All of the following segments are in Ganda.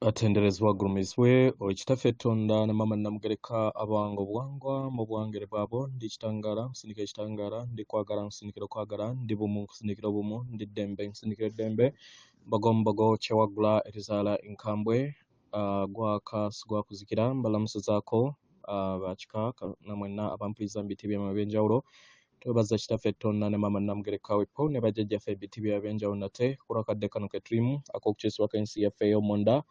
Atenderezebwa agulumizibwe oyo Kitaffe Tonda ne Maama Namugereka abawanga obuwangwa mu buwangere bwabwo. Ndi kitangaala nkusindikira ekitangaala, ndi kwagala nkusindikira okwagala, ndi bumu nkusindikira obumu, ndi ddembe nkusindikira eddembe. Mbogo mbogo kyewaggula erizaala enkambwe, gwaka sigwakuzikira. Mbalamusizaako bakika namwenna abampuliriza mu biti byemmwe eby'enjawulo. Twebaza Kitaffe Tonda ne Maama Namugereka wepo ne bajjajjaffe ebiti byabwe eby'enjawulo nate kulwakadde kano ke tulimu ak'okukyusibwako ensi yaffe ey'omunda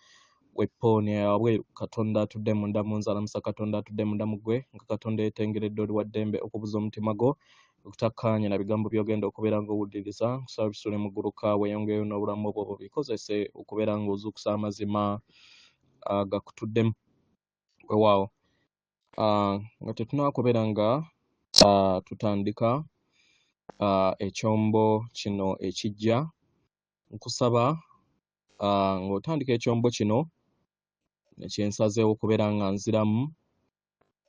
wepo ne wabweru. Katonda atudde munda mu nze alamusa Katonda atudde munda mu ggwe, nga Katonda yeetengeredde oli wa ddembe okubuza omutima gwo okutakkaanya na bigambo by'ogenda okubeera ng'owuliriza. Nkusaba bisule mu gguluka weeyongereyo n'obulamu obwo bubikozese okubeera ng'ozuukusa amazima agakutuddemu. Weewaawo nga tetunnaba kubeera nga tutandika ekyombo kino ekijja, nkusaba ng'otandika ekyombo kino kyensazeewo okubeera nga nziramu,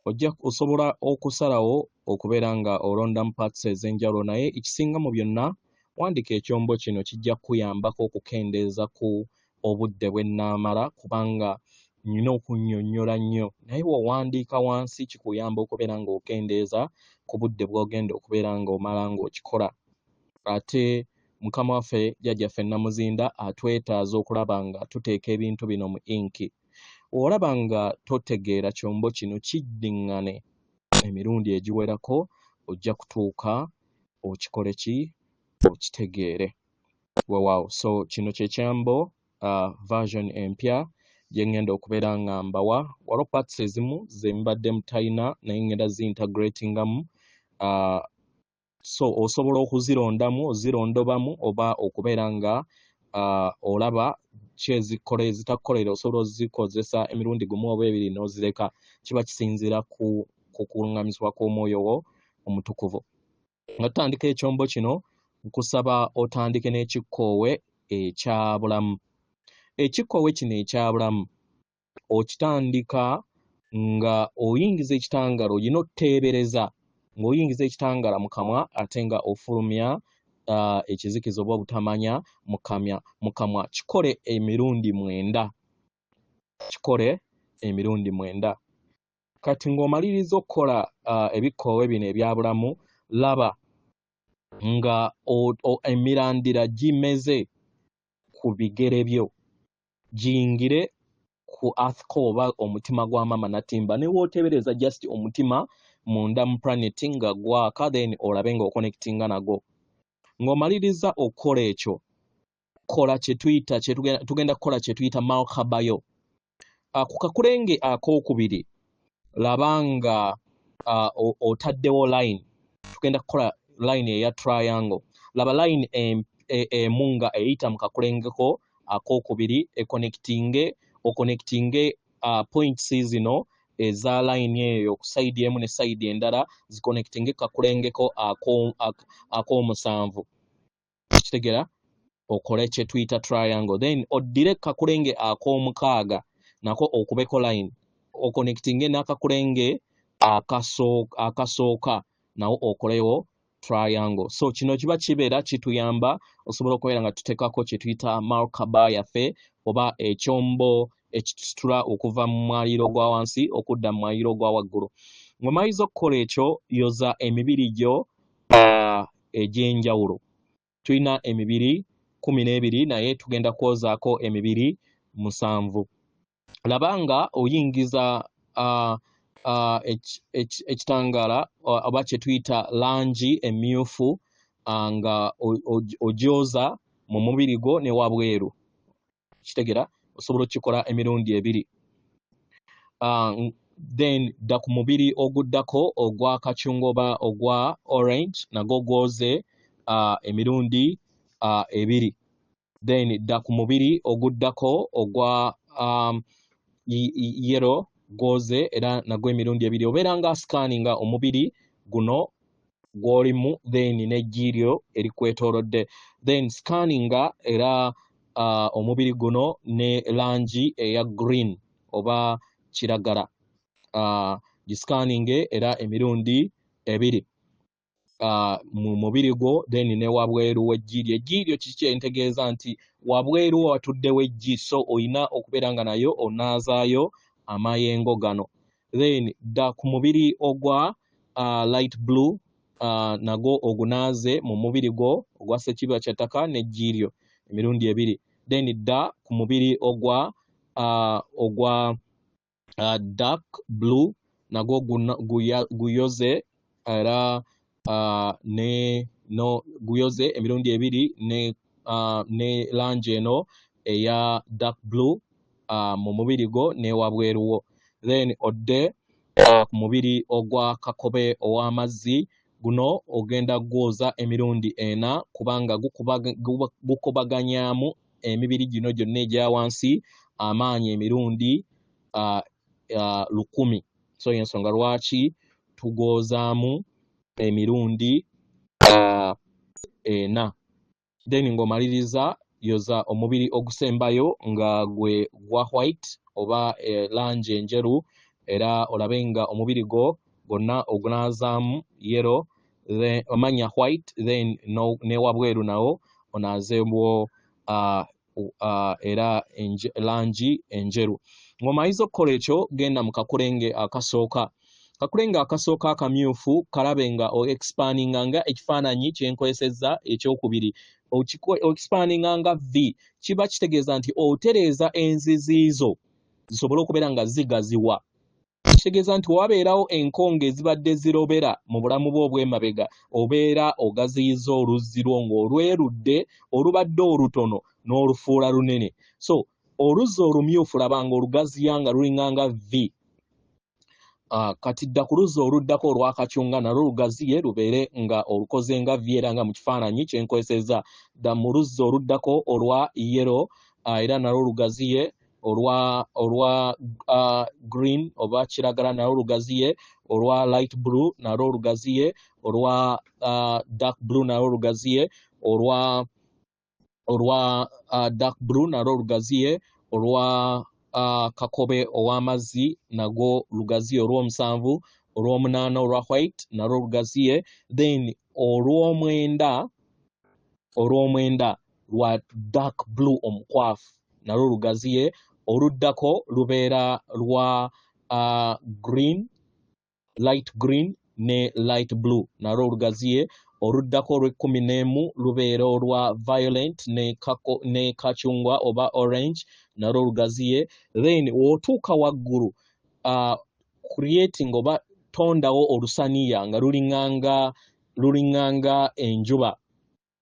ojja osobola okusalawo okubeera nga olondamu parts ez'enjawulo, naye ekisinga mu byonna wandiika ekyombo kino, kijja kukuyambako okukendeeza ku obudde bwe nnaamala, kubanga nnina okunnyonnyola nnyo, naye bw'owandiika wansi kikuyamba okubeera ng'okendeeza ku budde bw'ogenda okubeera ng'omala ng'okikola. Ate Mukama waffe jjajjaffe Namuzinda atwetaaza okulaba nga tuteeka ebintu bino mu inki. Bw'olaba nga totegeera kyombo kino, kiddiŋŋane emirundi egiwerako, ojja kutuuka okikole ki, okitegeere. Weewaawo, so kino kye kyambo version empya gye ŋŋenda okubeera nga mbawa. Waliwo parts ezimu ze mbadde mutalina naye ŋŋenda zintegratingamu, so osobola okuzirondamu ozirondobamu oba okubeera nga olaba ki ezikola ezitakukolera, osobola ozikozesa emirundi gumu oba ebiri n'ozireka. Kiba kisinziira ku kuluŋŋamizibwa kw'omwoyo wo omutukuvu. Nga tutandika ekyombo kino, nkusaba otandike n'ekikkoowe ekya bulamu. Ekikkoowe kino ekya bulamu okitandika nga oyingiza ekitangaala, olina oteebereza ng'oyingiza ekitangaala mu kamwa ate nga ofulumya ekizikiza oba obutamanya mu kamwa. Kikole emirundi 9, kikole emirundi 9. Kati ng'omaliriza okukola ebikkoowe bino ebya bulamu, laba nga emirandira gimeze ku bigere byo, giyingire ku earth core oba omutima gwa Maama Natimba. Ne w'oteebereza just omutima munda mu planet nga gwaka, then olabe ng'oconnectinga nagwo. Ng'omaliriza okukola ekyo, kola kye tuyita, tugenda kukola kye tuyita malkabayo. Ku kakulenge akookubiri, laba nga otaddewo line. Tugenda kukola line eya triangle. Laba line emu nga eyita mu kakulengeko akookubiri, econnectinge, oconnectinge points zino eza line eyo ku side emu ne side endala, ziconnectinge kakulengeko ak'omusanvu. Kitegeera? Okole kye tuyita triangle. Then oddire kakulenge ak'omukaaga nako okubeko line, oconnectinge n'akakulenge akasooka nawo okolewo triangle. So kino kiba kibeera kituyamba osobola okubeera nga tuteekako kye tuyita markaba yaffe oba ekyombo ekitusitula okuva mu mwaliiro gwa wansi okudda mu mwaliiro gwa waggulu. Ng'omaliriza okukola ekyo, yoza emibiri gyo egy'enjawulo. Tulina emibiri 12, naye tugenda kwozaako emibiri 7. Laba nga oyingiza ekitangaala oba kye tuyita langi emmyufu, nga ogyoza mu mubiri gwo ne wabweru. Kitegeera? Osobola okukikola emirundi 2. Then dda ku mubiri oguddako ogwa kacungwa oba ogwa orange, nagwo gwoze emirundi 2. Then dda ku mubiri oguddako ogwa yellow, gwoze era nagwo emirundi 2. Obeera nga scanninga omubiri guno gw'olimu, then n'eggi lyo erikwetoolodde. Then scanninga era omubiri guno ne langi eya green oba kiragala, giscanninge era emirundi 2. mu mubiri gwo, then ne wabweru w'eggi lyo. Eggi lyo kiki kyentegeeza? Nti wabweru watuddewo eggi, so oyina okubeera nga nayo onaazaayo amayengo gano. Then dda ku mubiri ogwa light blue, nagwo ogunaaze mu mubiri gwo ogwa ssekiba kya ttaka n'eggi lyo emirundi ebiri. Then dda ku mubiri ogwa dark blue, nagwo guyoze era guyoze emirundi ebiri ne langi eno eya dark blue mu mubiri gwo ne wabweru wo. Then odde ku mubiri ogwa kakobe ow'amazzi, guno ogenda gwoza emirundi ena, kubanga gukubaganyaamu emibiri gino gyonna egya wansi amaanyi emirundi 1000. So y'ensonga lwaki tugwozaamu emirundi ena. Then ng'omaliriza, yoza omubiri ogusembayo nga gwe gwa white oba langi enjeru, era olabe nga omubiri gwo gwonna ogunaazaamu yellow, then omanya white, then ne wabweru nawo onaazeewo era langi enjeru. Ng'omaliriza okukola ekyo, genda mu kakulenge akasooka. Kakulenge akasooka akamyufu kalabe nga o-expandinga nga ekifaananyi kye nkozesezza ekyokubiri, o-expandinga nga V. Kiba kitegeeza nti otereeza enzizi zo zisobole okubeera nga zigaziwa. Kitegeeza nti wabeerawo enkonge ezibadde zirobera mu bulamu bwo obw'emabega, obeera ogaziyiza oluzzi lwo ng'olwerudde olubadde olutono n'olufuula lunene. So oluzzi olumyufu laba ng'olugaziya nga lulinga nga V. Kati dda ku luzzi oluddako olwa kacungwa, nalwo lugaziye lubeere nga olukoze nga V, era nga mu kifaananyi kye nkozesezza. Dda mu luzzi oluddako olwa yellow, era nalwo lugaziye, olwa green oba kiragala nalwo lugaziye, olwa light blue nalwo lugaziye, olwa dark blue nalwo lugaziye, olwa dark blue nalwo lugaziye, olwa kakobe ow'amazzi nagwo lugaziye, olw'omusanvu, olw'omunaana olwa white nalwo lugaziye, then olw'omwenda lwa dark blue omukwafu nalwo lugaziye, oluddako lubeera lwa green, light green ne light blue nalwo lugaziye, oluddako olw'ekkumi n'emu lubeera olwa violet ne kacungwa oba orange nalwo lugaziye. Then w'otuuka waggulu, creating oba tondawo olusaniya nga luliŋŋanga enjuba,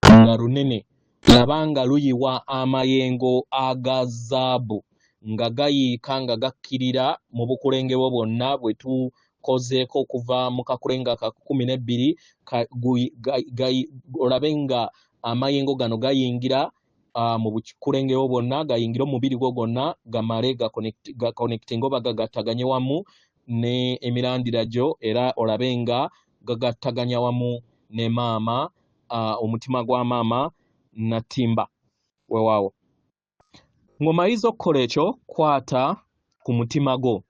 nga lunene, laba nga luyiwa amayengo aga zaabu nga gayiika nga gakkirira mu bukulenge bwo bwonna bwe tukozeeko okuva mu kakulenge aka 12, olabe nga amayengo gano gayingira mu bukulenge bwo bwonna, gayingire omubiri gwo gwonna, gamale gaconnectinge oba gagattaganye wamu ne emirandira gyo, era olabe nga gagattaganya wamu ne maama, omutima gwa maama Natimba. Weewaawo, ng'omaliriza okukola ekyo, kwata ku mutima gwo,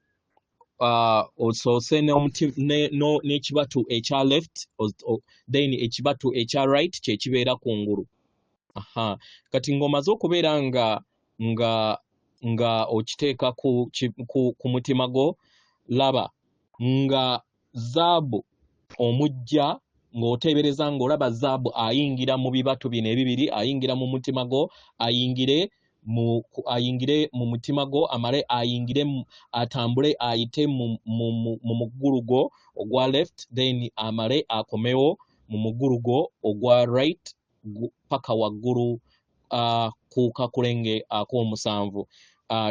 osoose n'ekibatu ekya left, then ekibatu ekya right kye kibeera kungulu. Aha. Kati ng'omaze okubeera nga okiteeka ku mutima gwo, laba nga zaabu omujja ng'oteebereza ng'olaba zaabu ayingira mu bibatu bino ebibiri, ayingira mu mutima gwo, ayingire mu mutima gwo, amale ayingire, atambule ayite mu mugulu gwo ogwa left, then amale akomewo mu mugulu gwo ogwa right paka waggulu ku kakulenge ak'omusanvu.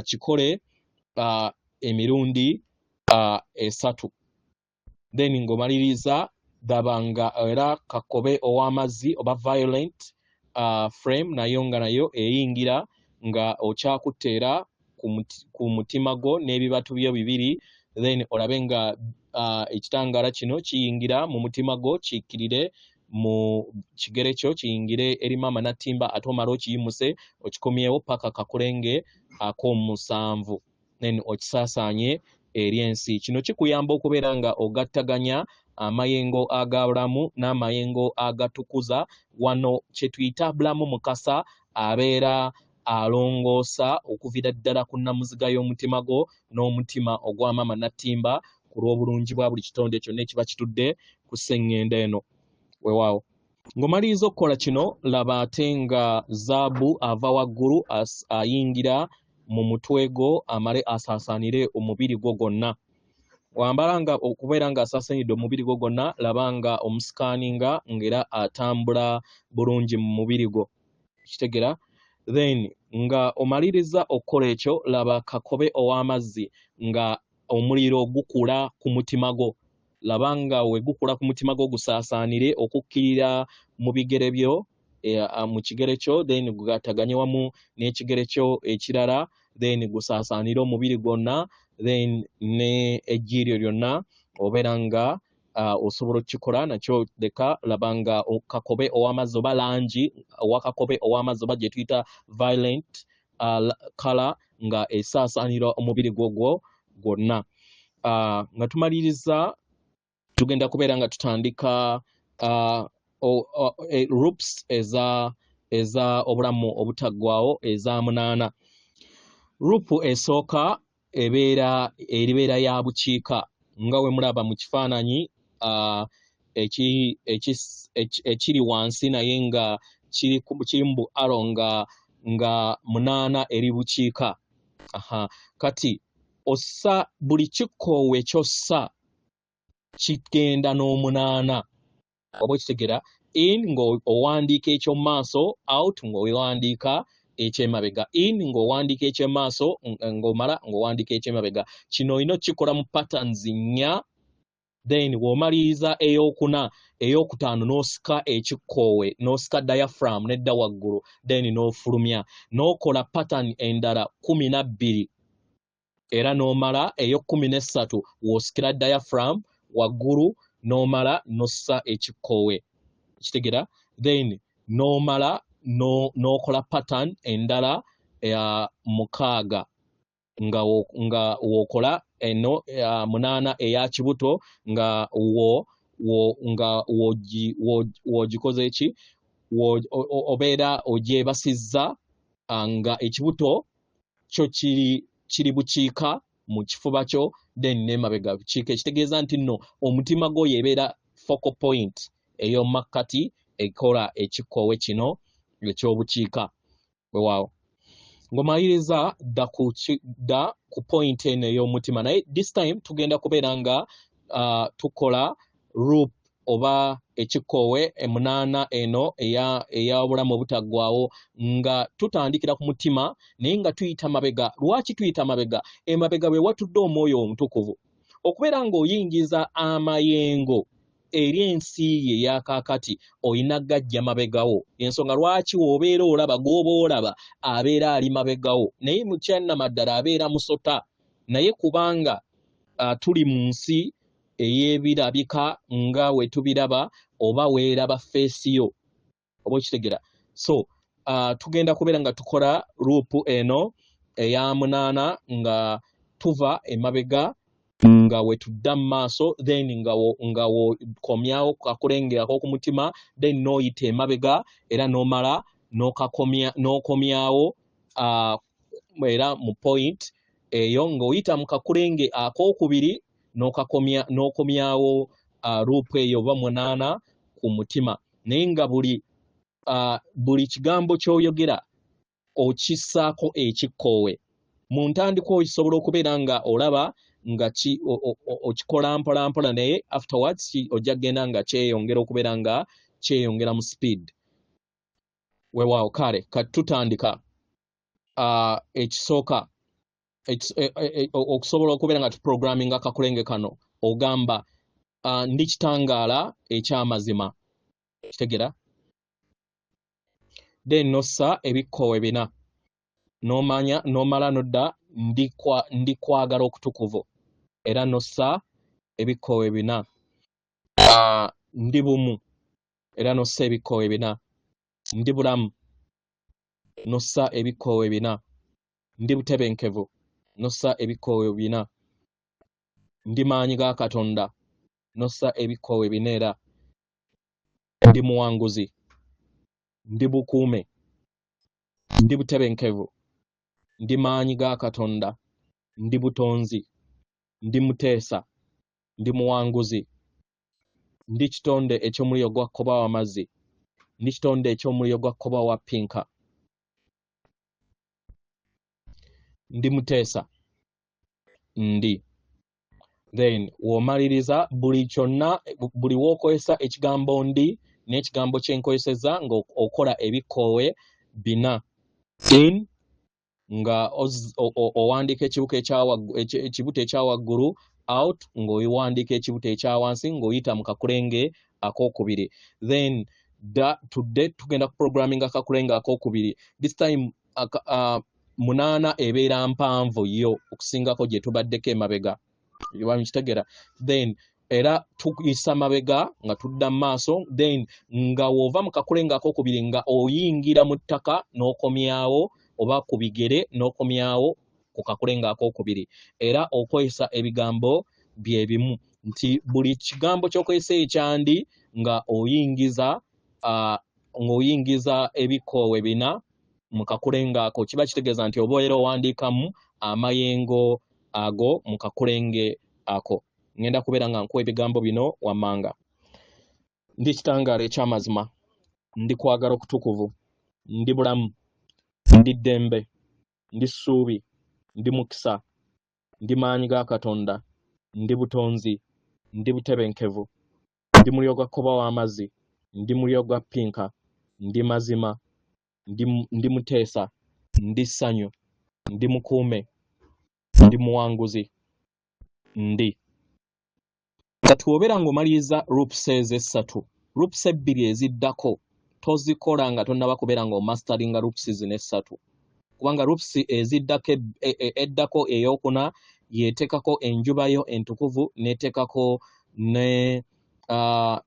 Kikole emirundi esatu. Then ng'omaliriza, daba nga era kakobe ow'amazzi oba violent flame nayo nga nayo eyingira nga okyakutte era ku mutima gwo n'ebibatu byo bibiri, then olabe nga ekitangaala kino kiyingira mu mutima gwo, kikkirire mu kigere kyo, kiyingire eri maama Natimba, ate omale okiyimuse okikomyewo paka kakulenge ak'omusanvu, then okisaasaanye eri ensi. Kino kikuyamba okubeera nga ogattaganya Amayengo aga bulamu n'amayengo agatukuza. Wano kye tuyita Bulamu Mukasa abeera alongoosa okuviira ddala ku nnamuziga y'omutima gwo n'omutima ogwa Maama Nattimba ku lw'obulungi bwa buli kitonde kyonna ekiba kitudde ku sseŋŋendo eno. Weewaawo. Ng'omaliriza okukola kino, laba ate nga zaabu ava waggulu ayingira mu mutwe gwo amale asaasaanire omubiri gwo gwonna. Wambala nga okubeera ng'asaasaanidde omubiri gwo gwonna, laba nga omusikaaninga ng'era atambula bulungi mu mubiri gwo. Kitegera? Then nga omaliriza okukola ekyo, laba kakobe ow'amazzi nga omuliro gukula ku mutima gwo. Laba nga we gukula ku mutima gwo gusaasaanire okukkirira mu bigere byo, mu kigere kyo, then gugattaganye wamu n'ekigere kyo ekirala, then gusaasaanire omubiri gwonna, then ne eggi lyo lyonna obeera nga osobola okukikola nakyo. Leka laba nga kakobe ow'amazzi oba langi owa kakobe ow'amazzi oba gye tuyita violent color nga esaasaanira omubiri gwo gwonna. Nga tumaliriza, tugenda kubeera nga tutandika loops eza obulamu obutaggwawo eza 8. Loop esooka ebeera eribeera ya bukiika, nga we mulaba mu kifaananyi ekiri wansi, naye nga kiri mu bu arrow nga 8 eri bukiika. Aha. Kati ossa buli kikkoowe ky'ossa kigenda n'omunaana, oba okitegera? In ng'owandiika eky'omu maaso, out ng'owandiika ekyemabega, in ng'owandiika eky'emaaso, ng'omala ng'owandiika ekyemabega. Kino olina okukikola mu patterns 4. Then bw'omaliriza eyokuna, eyokutaano, n'osika ekikkoowe, n'osika diaphragm nedda waggulu, then n'ofulumya n'okola pattern endala 12, era n'omala ey'okkumi n'essatu w'osikira diaphragm waggulu, n'omala n'ossa ekikkoowe. Kitegera? Then n'omala n'okola pattern endala ya 6, nga w'okola eno 8 eya kibuto, nga wo wo nga w'ogikoze ki, obeera ogyebasizza nga ekibuto kyo kiri bukiika mu kifuba kyo, then n'emabega bukiika, ekitegeeza nti nno omutima gwo yebeera focal point ey'omumakkati ekola ekikkoowe kino ekyobukiika. Weewaawo. Ng'omaliriza, dda ku point eno ey'omutima, naye this time tugenda kubeera nga tukola loop oba ekikkoowe 8 eno ey'obulamu obutaggwaawo, nga tutandikira ku mutima naye nga tuyita mabega. Lwaki tuyita mabega? Emabega we watudde Omwoyo Omutukuvu. Okubeera ng'oyingiza amayengo eri ensi ye eyakaakati, olina gajja mabegawo. Ensonga lwaki w'obeera olaba gw'oba olaba abeera ali mabegawo, naye mu kyannamaddala abeera musota, naye kubanga tuli mu nsi ey'ebirabika nga we tubiraba, oba weeraba face yo, oba okitegera? So tugenda kubeera nga tukola loop eno eya 8 nga tuva emabega nga we tudda mu maaso, then nga wokomyawo kakulenge ak'oku mutima, then n'oyita emabega era n'omala n'okomyawo era mu point eyo ng'oyita mu kakulenge akookubiri, n'okomyawo loop eyo oba 8 ku mutima, naye nga buli kigambo ky'oyogera okissaako ekikkoowe. Mu ntandikwa osobola okubeera nga olaba nga okikola mpola mpola, naye afterwards ojja kugenda nga kyeyongera okubeera nga kyeyongera mu speed. Weewaawo. Kale kati tutandika. Ekisooka, okusobola okubeera nga tuprogramminga akakulenge kano, ogamba, "Ndi kitangaala ekyamazima." Kitegera? Then nossa ebikkoowe 4, n'omanya n'omala nodda, "Ndi kwagala okutukuvu," era nossa ebikkoowe 4. "Ndi bumu," era nossa ebikkoowe 4. "Ndi bulamu," nossa ebikkoowe 4. "Ndi butebenkevu," nossa ebikkoowe 4. "Ndi maanyi ga Katonda." Nossa ebikoowe bina era. Ndi muwanguzi, ndi bukuume, ndi butebenkevu, ndi maanyi ga Katonda, ndi butonzi, ndi muteesa, ndi muwanguzi, ndi kitonde eky'omuliro gwa kkoba w'amazzi, ndi kitonde eky'omuliro gwa kkoba wa pinka, ndi muteesa, ndi. Then w'omaliriza buli kyonna, buli w'okozesa ekigambo ndi n'ekigambo kye nkozesezza ng'okola ebikoowe bina. In nga owandiika ekibuto ekya waggulu, out ng'owandiika ekibuto ekya wansi ng'oyita mu kakulenge akookubiri. Then tudde tugenda ku programming akakulenge akookubiri. This time 8 ebeera mpanvu yo okusingako gye tubaddeko emabega. Kitegeera? Then era tuyisa mabega nga tudda mu maaso, then nga w'ova mu kakulenge akookubiri nga oyingira mu ttaka n'okomyawo, oba ku bigere n'okomyawo ku kakulenge akookubiri. Era okozesa ebigambo bye bimu, nti buli kigambo ky'okozesa ekyandi nga oyingiza ebikoowe bina mu kakulenge ako, kiba kitegeeza nti oba era owandiikamu amayengo ago mu kakulenge ako. Ngenda kubeera nga nkuwa ebigambo bino wammanga. Ndi kitangaala eky'amazima, ndi kwagala okutukuvu, ndi bulamu, ndi ddembe, ndi ssuubi, ndi mukisa, ndi maanyi ga Katonda, ndi butonzi, ndi butebenkevu, ndi muliro gwa kkoba w'amazzi, ndi muliro gwa pinka, ndi mazima, ndi muteesa, ndi ssanyu, ndi mukuume, ndi muwanguzi, ndi. Kati bw'obeera ng'omaliriza loops ezo essatu, loops ebbiri eziddako tozikola nga tonnaba kubeera ng'omasteringa loops zino essatu, kubanga loops eziddako eddako ey'okuna yeeteekako enjuba yo entukuvu, n'eteekako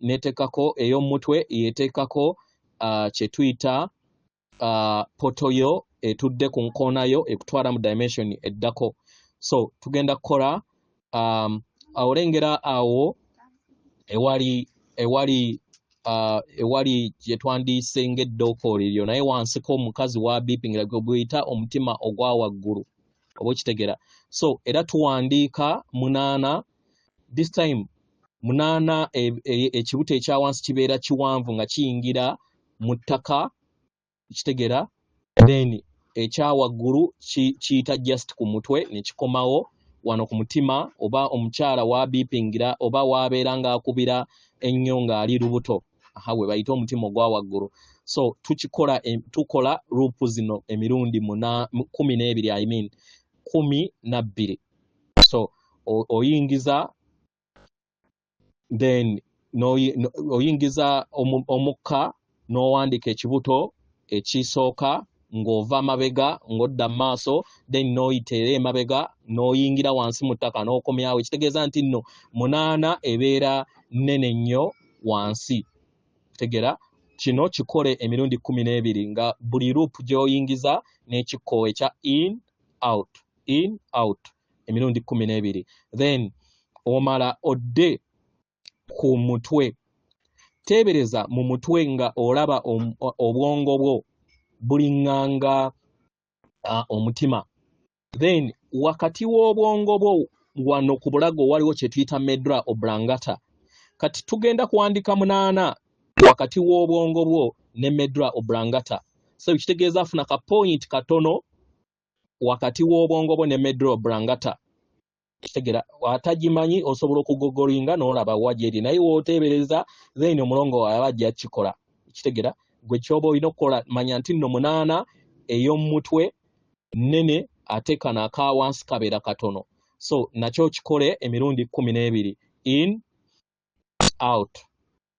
n'eteekako ey'omutwe, yeeteekako kye tuyita poto yo etudde ku nkoona yo ekutwala mu dimension eddako. So tugenda kukola olengera awo ewali gye twandiise ng'eddookooli lyo, naye wansiko omukazi wa biipingira gwe guyita omutima ogwa waggulu, oba okitegeera. So era tuwandiika 8. This time 8 ekibuto ekya wansi kibeera kiwanvu nga kiyingira mu ttaka, kitegeera. Then ekya waggulu kiyita just ku mutwe ne kikomawo wano ku mutima, oba omukyala wabiipingira oba wabeera ng'akubira ennyo ng'ali lubuto, aha we bayita omutima ogwa waggulu. So tukikola tukola loop zino emirundi 12, I mean 12. So oyingiza, then oyingiza omukka n'owandiika ekibuto ekisooka ng'ova mabega ng'odda mu maaso, then n'oyita era emabega n'oyingira wansi mu ttaka n'okomyawo. Ekitegeeza nti nno 8 ebeera nnene nnyo wansi. Kitegeera? Kino kikole emirundi 12 nga buli loop gy'oyingiza n'ekikoowe ekya in out, in out emirundi 12. Then omala odde ku mutwe. Teebereza mu mutwe nga olaba obwongo bwo buliŋŋanga omutima. Then wakati w'obwongo bwo wano ku bulago waliwo kye tuyita medulla oblongata. Kati tugenda kuwandika 8 wakati w'obwongo bwo ne medulla oblongata. So kitegeeza afuna ka point katono wakati w'obwongo bwo ne medulla oblongata. Kitegeera? Atagimanyi osobola okugogolinga n'olaba wa gyeri, naye w'oteebereza then omulongo aba ajja kukikola. Kitegeera? Gwe ky'oba olina okukola, manya nti nno 8 ey'omutwe nnene, ate kano aka wansi kabeera katono. So nakyo kikole emirundi 12, in out,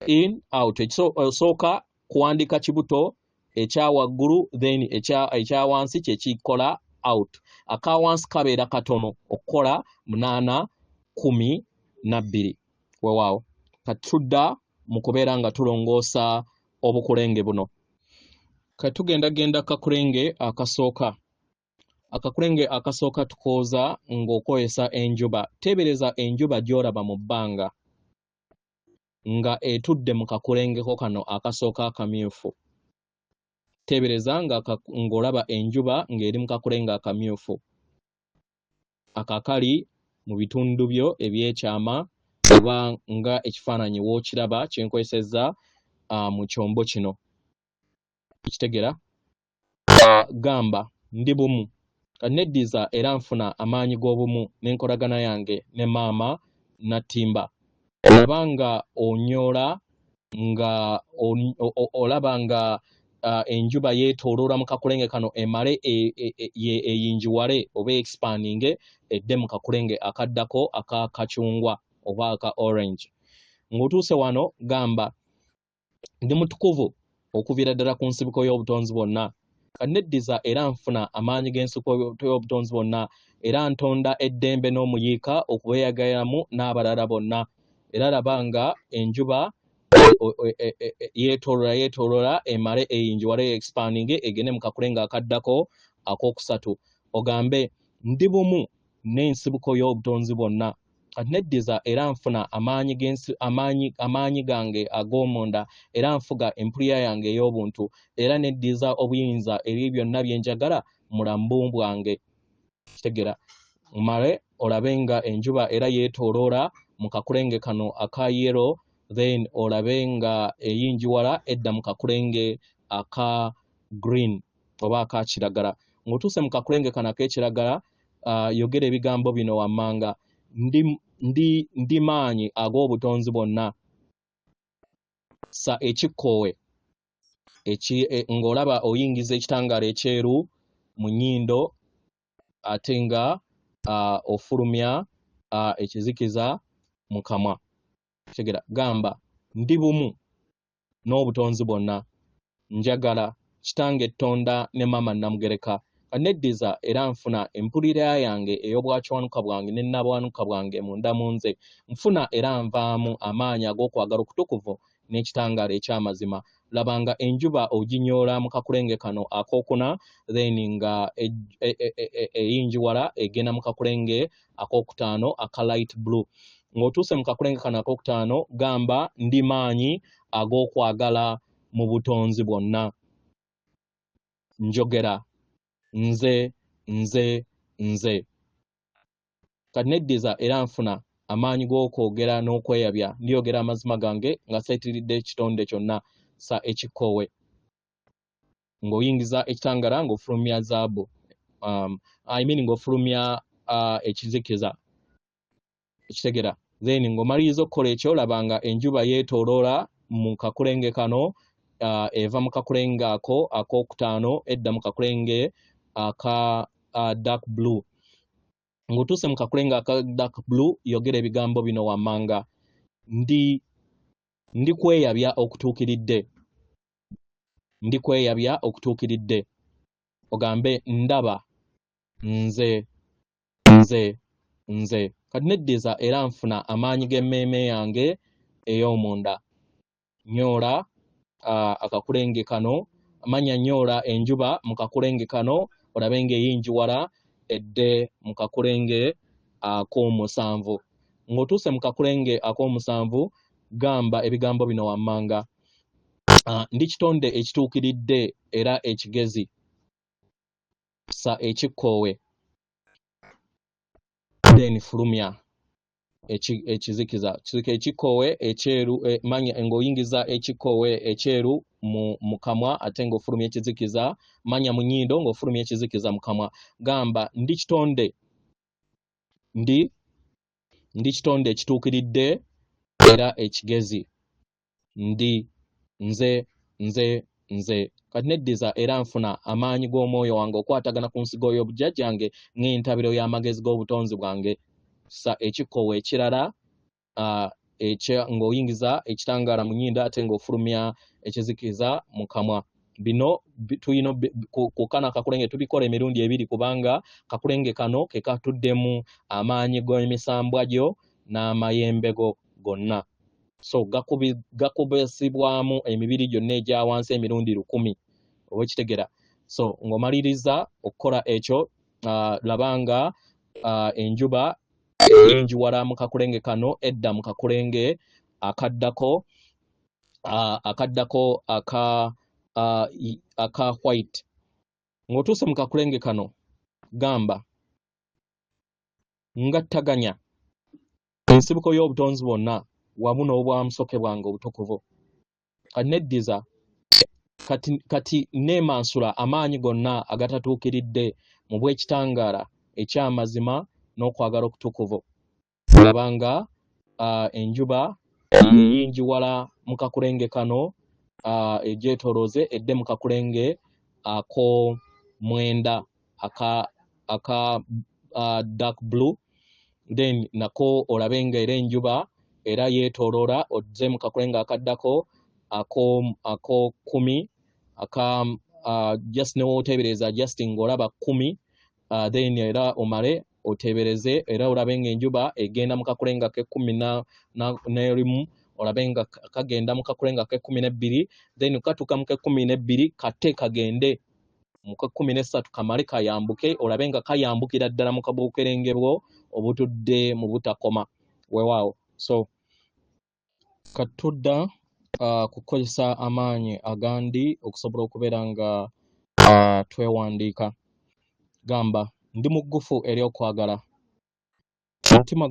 in out. Osooka kuwandiika kibuto ekya waggulu, then ekya wansi kye kikola out. Aka wansi kabeera katono okukola 8 12. Weewaawo kati tudda mu kubeera nga tulongoosa obukulenge buno. Kati tugendagenda kakulenge akasooka. Akakulenge akasooka tukooza ng'okozesa enjuba. Teebereza enjuba gy'olaba mu bbanga. nga etudde mu kakulengeko kano akasooka akamyufu. Teebereza ng'olaba enjuba ng'eri mu kakulenge akamyufu akakali mu bitundu byo eby'ekyama, oba nga ekifaananyi w'okiraba kye nkozesezza mu kyombo kino. Okitegera? Gamba, ndi bumu. Neddiza era nfuna amaanyi g'obumu n'enkolagana yange ne maama Nattimba. Olaba nga onyoola, nga olaba nga enjuba yeetooloola mu kakulenge kano emale eyingiwale oba expandinge edde mu kakulenge akaddako aka kacungwa oba aka orange. Ng'otuuse wano gamba, ndi mutukuvu okuviira ddala ku nsibuko y'obutonzi bwonna. Neddiza era nfuna amaanyi g'ensibuko y'obutonzi bwonna, era ntonda eddembe n'omuyiika okubeeyagalamu n'abalala bonna. Era laba nga enjuba yeetooloola yeetooloola emale eyingiwale expandinge egende mu kakulenge akaddako akookusatu. Ogambe, ndi bumu n'ensibuko y'obutonzi bwonna. Kati neddiza era nfuna amaanyi g'ensi, amaanyi, amaanyi gange ag'omunda, era nfuga empulira yange ey'obuntu, era neddiza obuyinza eri byonna bye njagala mu bulamu bwange. Kitegera? Male olabe nga enjuba era yeetooloola mu kakulenge kano aka yellow, then olabe nga eyingiwala edda mu kakulenge aka green oba aka kiragala. Ng'otuuse mu kakulenge kano ak'ekiragala, yogera ebigambo bino wammanga: ndi maanyi ag'obutonzi bwonna. Sa ekikkoowe ng'olaba oyingiza ekitangaala ekyeru mu nnyindo, ate nga ofulumya ekizikiza mu kamwa. Tegera, gamba, ndi bumu n'obutonzi bwonna. Njagala kitange Ttonda ne maama Namugereka. Neddiza era nfuna empulira yange ey'obwakiwanuka bwange ne nnabwanuka bwange munda mu nze. Nfuna era nvaamu amaanyi ag'okwagala okutukuvu n'ekitangaala eky'amazima. Laba nga enjuba oginyoola mu kakulenge kano akookuna, then nga eyingiwala egenda mu kakulenge akookutaano aka light blue. Ng'otuuse mu kakulenge kano akookutaano, gamba, ndi maanyi ag'okwagala mu butonzi bwonna. Njogera nze, nze, nze. Kati neddiza era nfuna amaanyi g'okwogera n'okweyabya. Ndyogera amazima gange nga seetiridde ekitonde kyonna. Sa ekikkoowe ng'oyingiza ekitangaala ng'ofulumya zaabu, I mean ng'ofulumya ekizikiza. Ekitegera? Then ng'omaliriza okukola ekyo, laba nga enjuba yeetooloola mu kakulenge kano, eva mu kakulenge ako akookutaano edda mu kakulenge aka dark blue. Ng'otuuse mu kakulenge aka dark blue, yogera ebigambo bino wammanga: ndi kweyabya okutuukiridde, ndi kweyabya okutuukiridde. Ogambe, ndaba nze, nze, nze. Kati neddiza era nfuna amaanyi g'emmeeme yange ey'omunda. Nyoola akakulenge kano, manya nyoola enjuba mu kakulenge kano, olabe ng'eyingiwala edde mu kakulenge ak'omusanvu. Ng'otuuse mu kakulenge ak'omusanvu, gamba ebigambo bino wammanga: ndi kitonde ekituukiridde era ekigezi. Sa ekikkoowe, then fulumya ekizikiza. Kizika ekikkoowe ekyeru, manya ng'oyingiza ekikkoowe ekyeru mu kamwa, ate ng'ofulumya ekizikiza, manya mu nnyindo ng'ofulumya ekizikiza mu kamwa. Gamba, ndi kitonde, ndi kitonde ekituukiridde era ekigezi. Ndi nze, nze, nze. Kati neddiza era nfuna amaanyi g'omwoyo wange okwatagana ku nsigo y'obujjajjange ng'entabiro y'amagezi g'obutonzi bwange. Sa ekikkoowe ekirala ng'oyingiza ekitangaala mu nnyindo ate ng'ofulumya ekizikiza mu kamwa. Bino tulina ku kano akakulenge tubikola emirundi ebiri, kubanga kakulenge kano ke katuddemu amaanyi g'emisambwa gyo n'amayembe go gonna. So gakubisibwamu emibiri gyonna egya wansi emirundi 1000, oba ekitegera? So ng'omaliriza okukola ekyo, laba nga enjuba eyingiwala mu kakulenge kano edda mu kakulenge akaddako akaddako aka white. Ng'otuuse mu kakulenge kano, gamba ngattaganya ensibuko y'obutonzi bwonna wamu n'obwamusoke bwange obutukuvu. Kati neddiza kati neemansula amaanyi gonna agatatuukiridde mu bw'ekitangaala eky'amazima n'okwagala okutukuvu. Laba nga enjuba eyingiwala mu kakulenge kano, egyetoolooze edde mu kakulenge ak'omwenda aka dark blue, then nako olabe nga era enjuba era yeetooloola ozze mu kakulenge akaddako ako 10 aka just newooteebereza just ng'olaba 10, then era omale oteebereze era olabe ng'enjuba egenda mu kakulenge ak'ekkumi n'erimu, olabe nga kagenda mu kakulenge ak'ekkumi n'ebbiri, then katuuka mu k'ekkumi n'ebbiri kate kagende mu k'ekkumi n'essatu kamale kayambuke, olabe nga kayambukira ddala mu kabuukerenge bwo obutudde mu butakoma. Weewaawo. So katudda kukozesa amaanyi agandi okusobola okubeera nga twewandiika. Gamba ndi muggufu eri okwagala. Omutima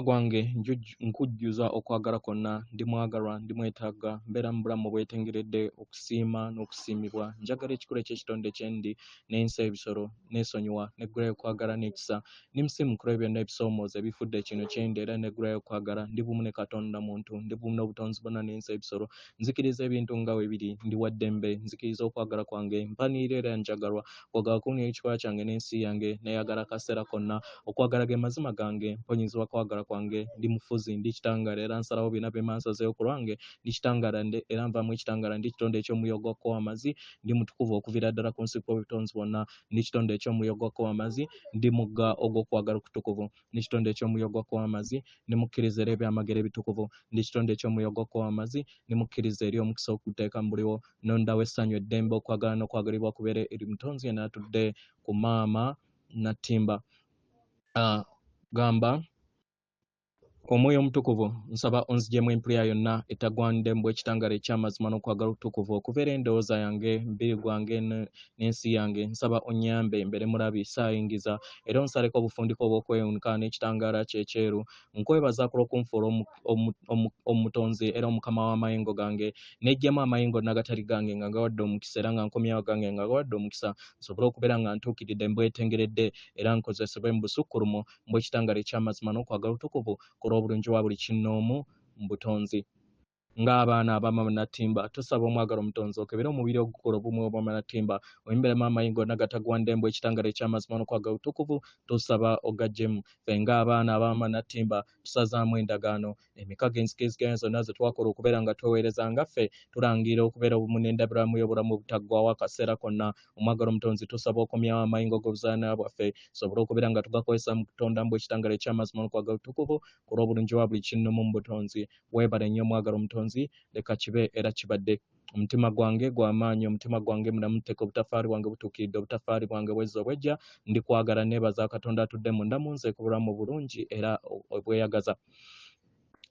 gwange nkujjuza okwagala kwonna. Ndi mwagalwa, ndi mwetaaga, mbeera mu bulamu obwetengeredde okusiima n'okusiimibwa. Njagala ekikula eky'ekitonde kye ndi n'ensi ebisolo, neesonyiwa, neggulayo okwagala n'ekisa. Ndi musiimu ku lw'ebyo byonna ebisoomooza ebifudde kino kye ndi era neggulayo okwagala. Ndi bumu ne Katonda muntu, ndi bumu n'obutonzi bwonna n'ensi ebisolo. Nzikiriza ebintu nga bwe biri, ndi wa ddembe, nzikiriza okwagala kwange, mpaniira era njagalwa. Okwagala kunnya ekikula kyange n'ensi yange, neeyagala akaseera konna. Okwagala ge mazima gange, mponyezebwa kwagala kwange. Ndi mufuzi, ndi kitangaala era nsalawo byonna bye mba nsazeewo ku lwange. Ndi kitangaala era nvaamu ekitangaala. Ndi kitonde eky'omuliro ogwakko amazzi. Ndi mutukuvu okuviira ddala ku nsibuko y'obutonzi bwonna. Ndi kitonde eky'omuliro ogwakko amazzi. Ndi mugga ogw'okwagala okutukuvu. Ndi kitonde eky'omuliro ogwakko amazzi. Ndi mukkiriza era ebyamagero ebitukuvu. Ndi kitonde eky'omuliro ogwakko amazzi. Ndi mukkiriza eri omukisa okuteeka mu buliwo. Nnondawo essanyu, eddembe, okwagala n'okwagalibwa kubeere eri mutonzi yenna atudde ku maama Nattimba. Gamba Omwoyo Omutukuvu, nsaba onzigyemu empulira yonna etagwanidde mu bw'ekitangaala eky'amazima n'okwagala okutukuvu okuva eri endowooza yange, mubiri gwange n'ensi yange. Nsaba onnyambe mbeere mulabi, saayingiza, era onsaleko obufundiko obw'okwewuunika n'ekitangaala kyo ekyeru. Nkwebaza ku lw'okunfuula omutonzi era omukama w'amayengo gange. Neggyamu amayengo n'agatali gange nga ngawadde omukisa era nga nkomyawo gange nga ngawadde omukisa, nsobole okubeera nga ntuukiridde mbwetengeredde era nkozesebwe mu busukkulumu mbw'ekitangaala eky'amazima n'okwagala okutukuvu ku lw'obulungi bwa buli kinnoomu mu butonzi. Ng'abaana ab'Amaama Nattimba, tusaba omwagala omutonzi okebere omubiri ogukola obumu obw'Amaama Nattimba, oyimbiremu amayengo gonna agatagwanidde mbu ekitangaala eky'amazima n'okwagala okutukuvu, tusaba ogaggyemu. Ffe ng'abaana ab'Amaama Nattimba, tusazaamu endagaano, emikago enzikiriziganya zonna ze twakola okubeera nga tweweereza nga ffe tulangirira okubeera obumu n'endabirwamu y'obulamu obutaggwaawo akaseera konna. Omwagala omutonzi, tusaba okomyawo amayengo g'obuzaana bwaffe, tusobole okubeera nga tugakozesa mu kutonda mbu ekitangaala eky'amazima n'okwagala okutukuvu ku lw'obulungi bwa buli kinnomu mu butonzi. Weebale nnyo omwagala omutonzi, leka kibe era kibadde. Omutima gwange gwa maanyi, omutima gwange mulamu tteka, obutafaali bwange butuukiridde, obutafaali bwange bwezza obwejja. Ndikwagala, neebaza Katonda atudde munda mu nze ku bulamu bulungi era obweyagaza.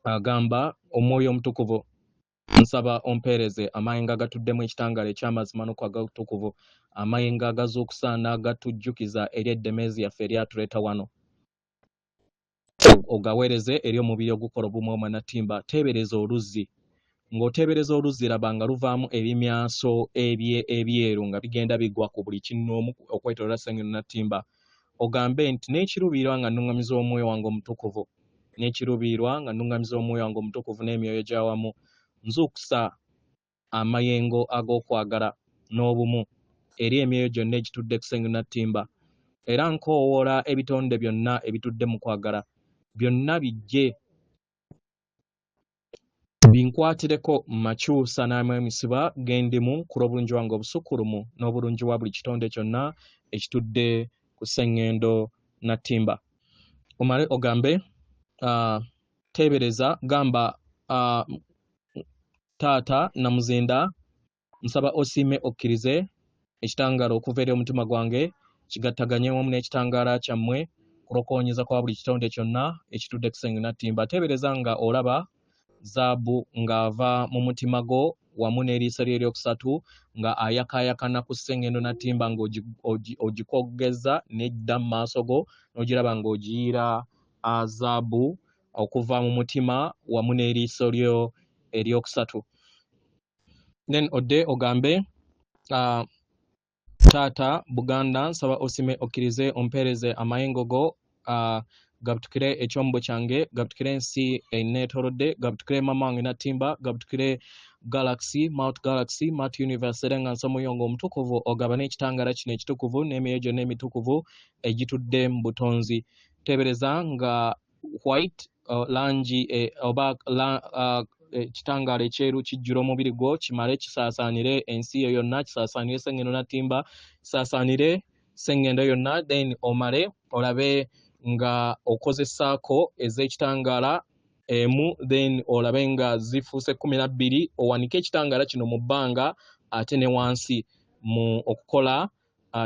Agamba Omwoyo Omutukuvu, nsaba ompeereze amayengo agatuddemu ekitangaala eky'amazima n'okwagala okutukuvu, amayengo agazuukusa n'agatujjukiza eri eddemeezi yaffe eryatuleeta wano. Ogaweereze eri omubiri ogukola obumu omwanatimba. Teebereza oluzzi. Ng'oteebereza oluzzi, laba nga luvaamu ebimyanso ebyeru nga bigenda bigwa ku buli kinnoomu okwetooloola Ssengendo Nattimba. Ogambe nti, n'ekiruubirirwa nga nnuŋŋamiza Omwoyo wange Omutukuvu, n'ekiruubirirwa nga nnuŋŋamiza Omwoyo wange Omutukuvu n'emyoyo gy'awamu, nzuukusa amayengo ag'okwagala n'obumu eri emyoyo gyonna egitudde ku Ssengendo Nattimba, era nkoowoola ebitonde byonna ebitudde mu kwagala byonna bijje binkwatireko makyusa n'amemisiba ge ndimu ku lw'obulungi bwange obusukkulumu n'obulungi bwa buli kitonde kyonna ekitudde ku Ssengendo Nattimba. Omale ogambe, teebereza, gamba, Taata Namuzinda, nsaba osiime okkirize ekitangaala okuva eri omutima gwange kigattaganye wamu n'ekitangaala kyammwe ku Okulokoonyeza kwa buli kitonde kyonna ekitudde ku Ssengendo Nattimba. Teebereza nga olaba zaabu ng'ava mu mutima gwo wamu n'eriiso lye eryokusatu nga ayakaayakana ku Ssengendo Nattimba ng'ogikogeza n'edda mu maaso go n'ogiraba ng'ogiyiira zaabu okuva mu mutima wamu n'eriiso lyo eryokusatu. Then odde ogambe Taata Buganda, nsaba osime okkirize ompeereze amayengo go gabutukire ekyombo kyange, gabutukire ensi eneetoolodde, gabutukire maama wange Nattimba, gabutukire Galaxy, Mount Galaxy, Mount Universe, era nga nsaba Omwoyo wange Omutukuvu ogabane ekitangaala kino ekitukuvu n'emyoyo gyonna emitukuvu egitudde mu butonzi. Teebereza nga white langi oba ekitangaala ekyeru kijjula omubiri gwo, kimale kisaasaanire ensi yo yonna, kisaasaanire Ssengendo Nattimba, kisaasaanire Ssengendo yonna. Then omale olabe nga okozesaako ez'ekitangaala emu, then olabe nga zifuuse 12, owanike ekitangaala kino mu bbanga ate ne wansi mu okukola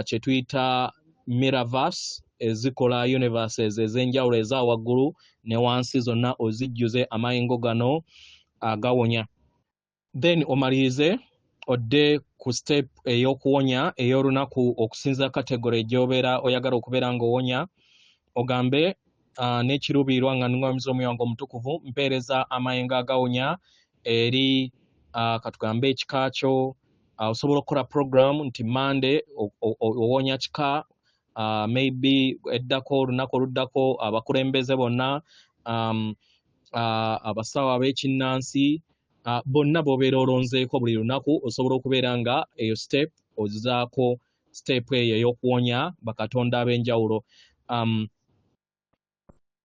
kye tuyita miraverse ezikola universes ez'enjawulo eza waggulu ne wansi, zonna ozijjuze amayengo gano agawonya. Then omalirize odde ku step ey'okuwonya ey'olunaku okusinza category gy'obeera oyagala okubeera ng'owonya, ogambe n'ekiruubirirwa nga nnungamiza Omwoyo wange Omutukuvu, mpeereza amayengo agawonya eri katugambe ekika kyo. Osobola okukola program nti Monday owonya kika, maybe eddako olunaku oluddako abakulembeze bonna, abasawo ab'ekinnansi, bonna b'obeera olonzeeko. Buli lunaku osobola okubeera nga eyo step ozizaako step eyo ey'okuwonya bakatonda ab'enjawulo.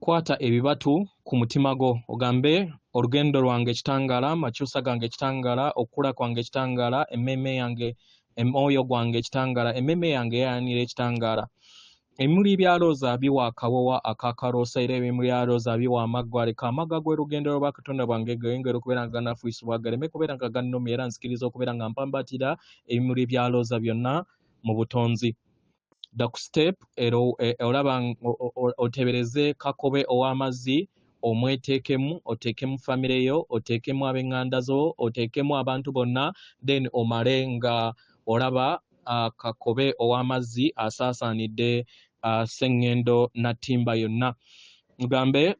Kwata ebibatu ku mutima gwo ogambe, olugendo lwange ekitangaala, amakyusa gange ekitangaala, okukula kwange ekitangaala, emmeeme yange, omwoyo gwange ekitangaala, emmeeme yange eyayanira ekitangaala. Ebimuli bya looza biwa akawowa akakaloosa, era ebimuli bya looza biwa amaggwa. Leka amagga g'olugendo lw'obwakatonda bwange geyongere okubeera nga ganafuuyisibwa, galeme kubeera nga gannumya, era nzikiriza okubeera nga mpambatira ebimuli bya looza byonna mu butonzi. Dda ku step ero olaba otebereze Kakobe ow'amazzi, omweteekemu, oteekemu famire yo, oteekemu ab'eŋŋanda zo, oteekemu abantu bonna. Then omale nga olaba Kakobe ow'amazzi asaasaanidde Sseŋŋendo Nattimba yonna. Ogambe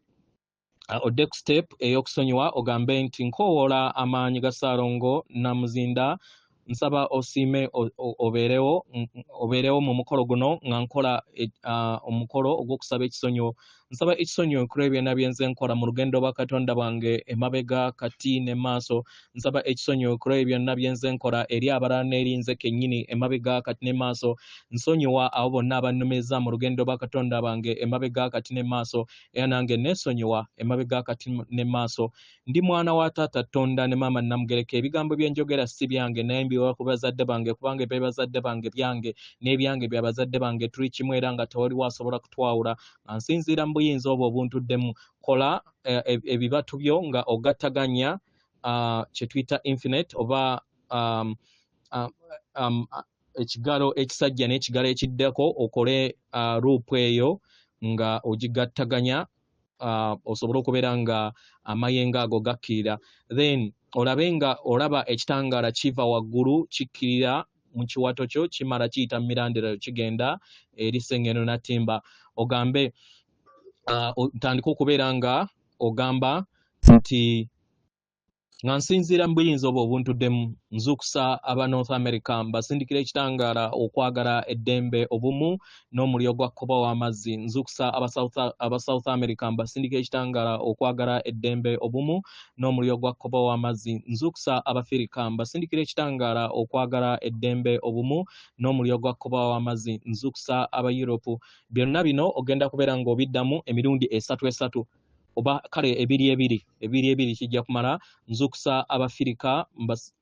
odde ku step ey'okusonyiwa, ogambe nti nkoowoola amaanyi ga Ssaalongo Namuzinda, nsaba osiime obeerewo mu mukolo guno nga nkola omukolo ogw'okusaba ekisonyiwo. Nsaba ekisonyiwo ku lw'ebyo byonna bye nze nkola mu lugendo lwa Katonda bwange emabega, kati ne maaso. Nsaba ekisonyiwo ku lw'ebyo byonna bye nze nkola eri abalala n'eri nze kennyini emabega, kati ne maaso. Nsonyiwa abo bonna abannumizza mu lugendo lwa Katonda bwange emabega, kati ne maaso, era nange neesonyiwa emabega, kati ne maaso. Ndi mwana wa taata Tonda ne maama Namugereka. Ebigambo bye njogera si byange, naye mbiwa ku bazadde bange, kubanga ebya bazadde bange byange n'ebyange bya bazadde bange. Tuli kimu era nga tewaliwo asobola kutwawula. Nga nsinziira mu buyinza obwo obuntuddemu, kola ebibatu byo nga ogattaganya kye tuyita infinite oba ekigalo ekisajja n'ekigalo ekiddako, okole loop eyo nga ogigattaganya osobole okubeera nga amayengo ago gakkirira. Then olabe nga olaba ekitangaala kiva waggulu kikkirira mu kiwato kyo, kimala kiyita mu mirandira, kigenda eri Sengendo Natimba. Ogambe otandike okubeera nga ogamba nti nga nsinziira mu buyinza obwo obuntuddemu, nzuukusa aba North America, mbasindikira ekitangaala, okwagala, eddembe, obumu n'omuliro gwa kkoba w'amazzi. Nzuukusa aba South America, mbasindikira ekitangaala, okwagala, eddembe, obumu n'omuliro gwa kkoba w'amazzi. Nzuukusa Abafirika, mbasindikira ekitangaala, okwagala, eddembe, obumu n'omuliro gwa kkoba w'amazzi. Nzuukusa aba Europe. Byonna bino ogenda kubeera ng'obiddamu emirundi esatu esatu, oba kale ebiri ebiri, ebiri ebiri kijja kumala. Nzuukusa Abafirika,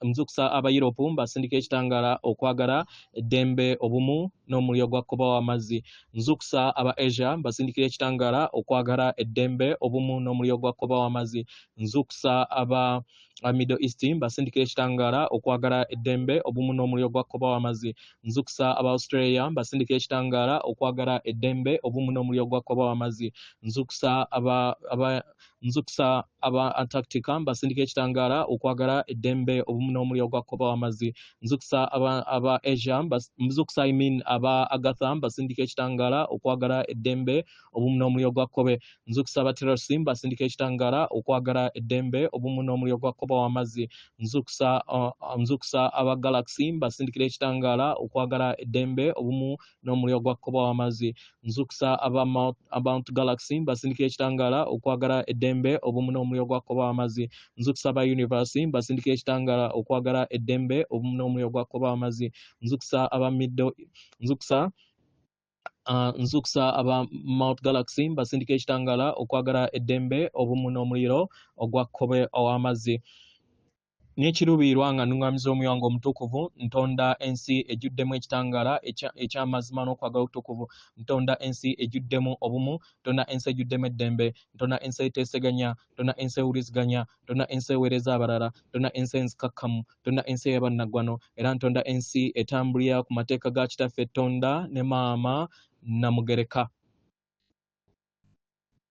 nzuukusa aba Europe, mbasindika ekitangaala, okwagala, eddembe, obumu n'omuliro gwa kkoba w'amazzi. Nzuukusa aba Asia, mbasindikira ekitangaala, okwagala, eddembe, obumu n'omuliro gwa kkoba w'amazzi. Nzuukusa aba Middle East mbasindikira ekitangaala okwagala eddembe obumu n'omuliro gwa kkoba w'amazzi. Nzukusa aba Australia mbasindikira ekitangaala okwagala eddembe obumu n'omuliro gwa kkoba w'amazzi. Nzukusa aba aba nzukusa aba Antarctica mbasindikira ekitangaala okwagala eddembe obumu n'omuliro gwa kkoba w'amazzi. Nzukusa aba Asia nzukusa I mean aba Agatha mbasindikira ekitangaala okwagala eddembe obumu n'omuliro gwa kkobe. Nzukusa aba Terasi mbasindikira ekitangaala okwagala eddembe obumu n'omuliro gwa kkoba w'amazzi. Nzukusa aba Galaxy mbasindikira ekitangaala okwagala eddembe obumu n'omuliro gwa kkoba w'amazzi. Nzukusa aba Mount Galaxy mbasindikira ekitangaala okwagala eddembe obumu n'omuliro gwa kkoba w'amazzi. Nzukusa aba Universe mbasindikira ekitangaala okwagala eddembe obumu n'omuliro gwa kkoba w'amazzi. Nzukusa aba Middle nzukusa nzukusa aba Mount Galaxy mbasindikira ekitangaala okwagala eddembe obumu n'omuliro ogwa kkobe ow'amazzi. N'ekiruubirirwa nga nnungamiza omwoyo wange omutukuvu, ntonda ensi ejjuddemu ekitangaala eky'amazima n'okwagala okutukuvu. Ntonda ensi ejjuddemu obumu, ntonda ensi ejjuddemu eddembe, ntonda ensi eteeseganya, ntonda ensi ewuliziganya, ntonda ensi eweereza abalala, ntonda ensi enzikakkamu, ntonda ensi ey'abannaggwano, era ntonda ensi etambulira ku mateeka ga Kitaffe Ttonda ne Maama Namugereka.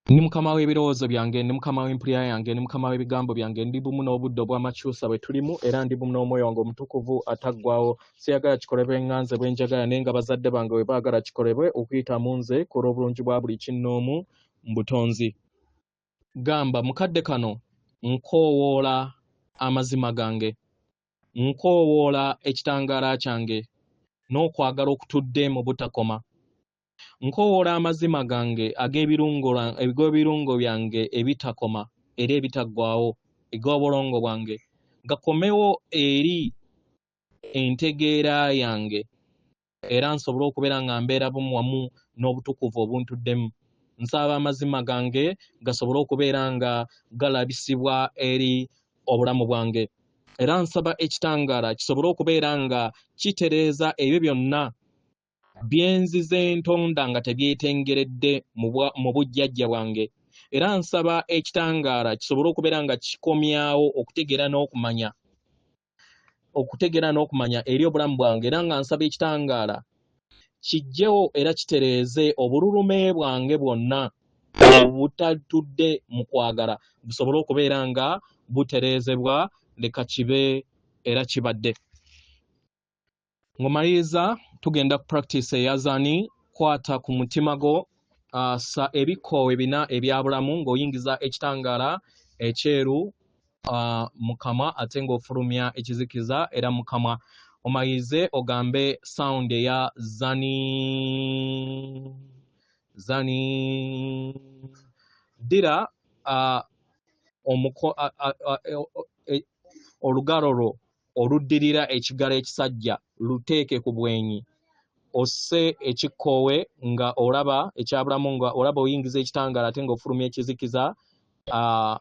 Ndi mukama w'ebirowoozo byange, ndi mukama w'empulira yange, ndi mukama w'ebigambo byange, ndi bumu n'obudde obw'amakyusa bwe tulimu, era ndi bumu n'omwoyo wange omutukuvu ataggwaawo. Siyagala kikolebwe nga nze bwe njagala, naye nga bazadde bange bwe baagala kikolebwe okuyita mu nze ku olw'obulungi bwa buli kinnoomu mu butonzi. Gamba, mu kadde kano nkoowoola amazima gange, nkoowoola ekitangaala kyange n'okwagala okutudde mu butakoma. Nkoowoola amazima gange ag'ebirungo byange ebitakoma era ebitaggwaawo ag'obulongo bwange gakomewo eri entegeera yange era nsobole okubeera nga mbeera bumu wamu n'obutukuvu obuntuddemu. Nsaba amazima gange gasobole okubeera nga galabisibwa eri obulamu bwange. Era nsaba ekitangaala kisobole okubeera nga kitereeza ebyo byonna bye nzize ntonda nga tebyetengeredde mu bujjajja bwange. Era nsaba ekitangaala kisobole okubeera nga kikomyawo okutegeera n'okumanya, okutegeera n'okumanya eri obulamu bwange. Era nga nsaba ekitangaala kiggyewo era kitereeze obululume bwange bwonna obutatudde mu kwagala, busobole okubeera nga butereezebwa. Leka kibe era kibadde. Ng'omaliriza tugenda ku practice eya zani. Kwata ku mutima gwo, sa ebikoowe bina ebya bulamu ng'oyingiza ekitangaala ekyeru mu kamwa ate ng'ofulumya ekizikiza era mu kamwa. Omalirize ogambe sound eya zani zani. Ddira olugalo lwo oluddirira ekigalo ekisajja luteeke ku bwenyi, osse ekikkoowe nga olaba ekyabulamu, nga olaba oyingiza ekitangaala ate ng'ofulumya ekizikiza,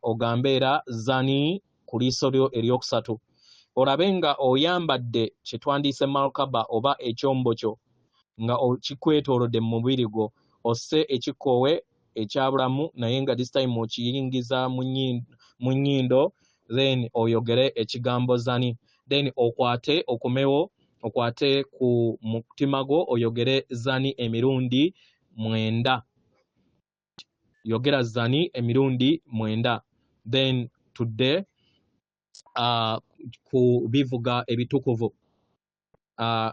ogambe era zani ku liiso lyo eryokusatu. Olabe nga oyambadde kye twandiise malkaba oba ekyombo kyo nga kikwetoolodde mu mubiri gwo, osse ekikkoowe ekyabulamu naye nga this time okiyingiza mu nnyindo, then oyogere ekigambo zani. Then okwate okomewo okwate ku mutima gwo oyogere zani emirundi 9. Yogera zani emirundi 9, then tudde ku bivuga ebitukuvu.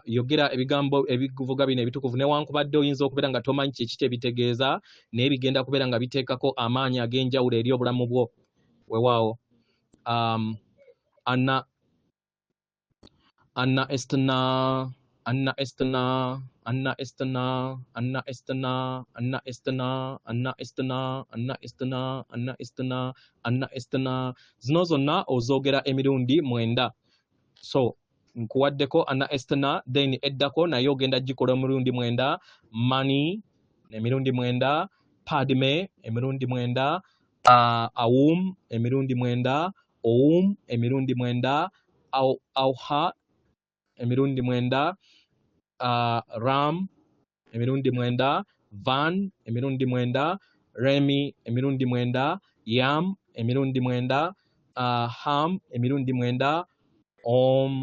Yogera ebigambo ebivuga bino ebitukuvu, newankubadde oyinza okubeera nga tomanyi kiki kye bitegeeza, naye bigenda kubeera nga biteekako amaanyi ag'enjawulo eri obulamu bwo. Weewaawo. Anna anna estna anna estna anna estna anna estna anna estna anna estna anna estna anna estna anna estna. Zino zonna ozoogera emirundi 9. So nkuwaddeko anna estna, then eddako naye ogenda gikola emirundi 9. Mani emirundi 9, padme emirundi 9, awum emirundi 9, oum emirundi 9, auha emirundi 9, ram emirundi 9, van emirundi 9, remi emirundi 9, yam emirundi 9. Ham emirundi 9, Om